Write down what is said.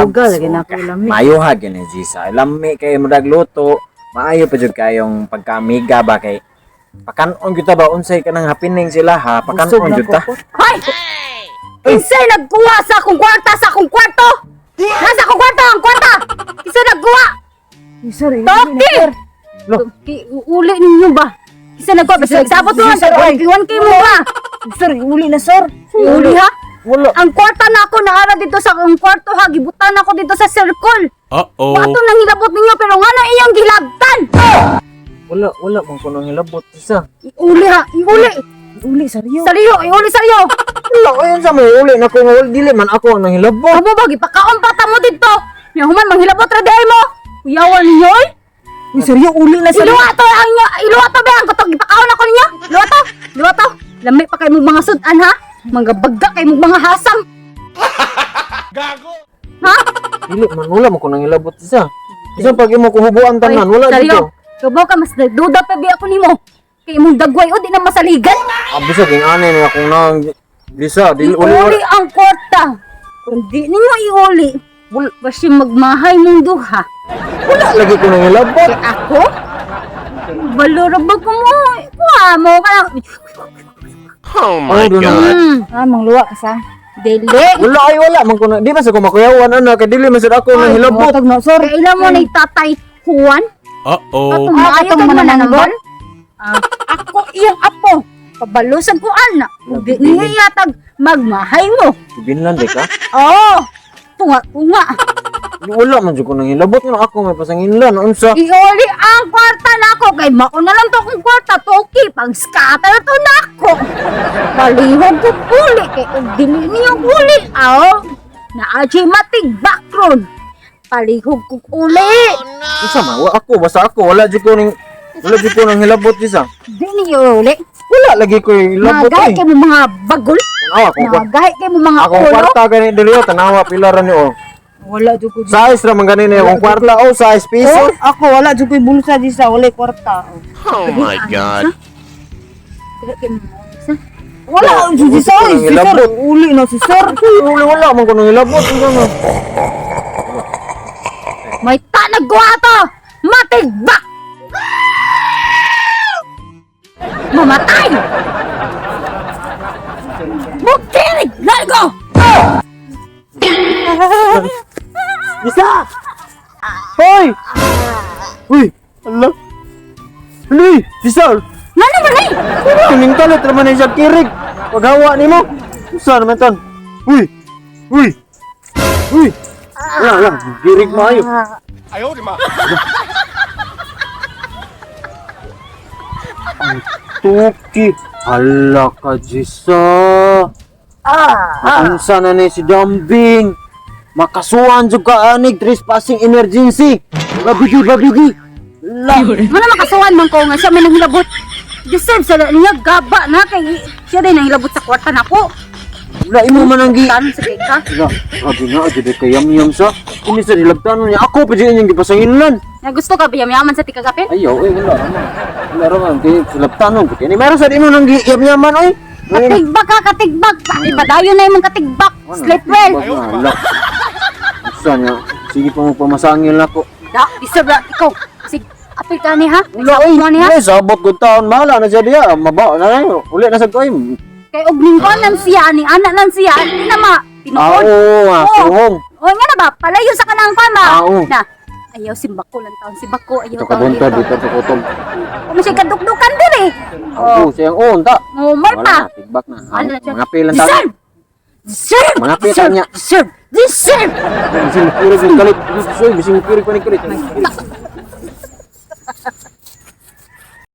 Sugal lagi na ako lami. Maayo ha gani Jisa. Lami kay mo dagluto. Maayo pa jud kayong pagkaamiga ba kay pakanon gyud ta ba unsay kanang happening sila ha, Busog pakanon na jud ta. ko. Hoy! Kinsay nagkuha sa akong kwarta sa akong kwarto? Nasa akong kwarto ang kwarta! Kinsay nagkuha? Uy, sir, iuli na, Toki! sir. Lo. Toki, uli ninyo ba? Kinsay nagkuha? Basta nagsabot mo, Sir, oy. 1K mo ba? Sir, iuli na, sir. Uli ha? Wala. Ang kwarta na ako naara dito sa ang kwarto ha, gibutan ako dito sa circle. Uh-oh. Wato nang hilabot ninyo pero ngano iyang gilabtan? Wala, wala man ko nang hilabot Jisa. Iuli ha, iuli. Iuli, seryo. Sariyo, iuli sariyo. Wala ayon sa may uli na ko nga wala dili man ako ang nanghilabot. Amo ba gipakaon pa ta mo dito? Nya human manghilabot ra diay mo. Uyawan ninyo oy. Uy, seryo, uli na, sir. Iluwa to ang inyo, iluwa to ba ang katong gipakaon ako ninyo? Iluwa to, iluwa to. Lami pa kay mong mga sudan ha. Mga bagga kay mong mga hasang. Gago. Ha? Dili man wala man ko nang hilabot Jisa. Bisan pag imo kuhubuan tanan wala Ay, dito. Seryo. Kabaw ka mas nagduda pa bi ako nimo. Kay imong dagway o di na masaligan. Ah, bisag ing ani ni akong nang Lisa, dili wala Iuli ang kwarta. Kung di ninyo iuli, basi magmahay mong duha. wala lagi ko nang hilabot. Kay ako? Balura ba ko mo? Kuha mo ka lang. Oh my Oh, doon na. God. Ah, mangluwa ka sa. Dili. Wala ay wala man ko na di ba sa ko makuyawan ana kay dili man sad ako nang hilabot. Watag na, sir. Kailan mo na tatay Juan? Uh-oh. Atong Ah, maayo katong kay mananambal? mananambal? Ah, ako iyang apo. Pabalusan ko ana. Kung di niya yatag, magmahay mo. Ibinlan di ka? Oo. Tunga-tunga. Wala man jud ko nang hilabot nga ako may pasanginlan unsa. Iuli ang kwarta nako kay mauna lang to akong kwarta toki pang scatter to nako. Palihog ko uli kay og dili niyo uli aw. Naa jay matig background. Palihog ko uli. Unsa man wa ako basta ako wala jud ko nang hilabot Jisa. Di niyo uli. Wala lagi ko hilabot Nagahi ay. kay mo mga bagol. Tanawa akong kwarta. Nagahi kay mo mga Akong ulo. kwarta gani dili oh, tanawa pila ra ni oh. Wala jud ko. Size ra man gani ni akong kwarta oh, size piso. Oh, ako wala jud ko'y bulsa di sa wala kwarta. Oh my God. Dili kay mo mga- sa. Wala jud si sir, Ang si sir, hilabot. uli na si sir. Wala wala man ko nang hilabot unsa man. May ta nagkuha to. Matigbak. Mamatay. Bukirig! Largo! Isa! Hoy! Uy! Allah! Uy! Jisa! Nga naman eh! Kuning talit naman na siya kirig. Paghawa nimo. Unsa naman ton? Uy! Uy! Uy! Wala, wala. Kirig maayo. Ayaw, di ma. Ang tuki. Hala ka, Jisa. Ah! Unsa na ni si Dambing? Makasuhan jud ka anig trespassing emergency. Babigi, babigi. La. Muna makasuhan man ko nga siya may nanghilabot. Deserve sa niya gaba na kay siya din nanghilabot sa kwarta nako. Wala imo man ang gi. Tan sa kay ka. Wala, grabe na, jud kay yam-yam sa. Ini sa dilabtanon niya. Ako pa jud inyong gipasanginlan. Na gusto ka ba yamyaman sa tikagapin? Ayaw, eh, wala raman. Wala raman, kay silabtanon. Kaya ni meron sa imo nang giyam-yaman, oy. Katigbak ka, katigbak. Ipadayon na imong katigbak. Sleep well. Wala. Unsa niya? Sige pa mo pamasangil nako. Da, deserve na ikaw. Sig, apil ka ni ha? Wala, oy. Sabot mo ni ha? Wala, sabot ko taon. Mahala na siya diya. Maba, na na. Uli na sa ko, oy. Kay og lingkon lang siya ni anak lang siya, di na ma Ah, tinuod. oo, ah, Oo. suhong. O nga na ba, palayo sa kanang kama. Ah, oo. Na, ayaw si Bako lang taon si Bako, ayaw Ito ka doon to, dito to kutob. Kung siya kadukdukan diri. Oo, siyang oo, ta. Oh, Wala pa. na, tigbak na. Wala na siya. Mga pilan taon. Deserve! Deserve! Mga pilan niya. Deserve! Deserve! Bising kirig yung kalit. Bising kirig pa ni kalit.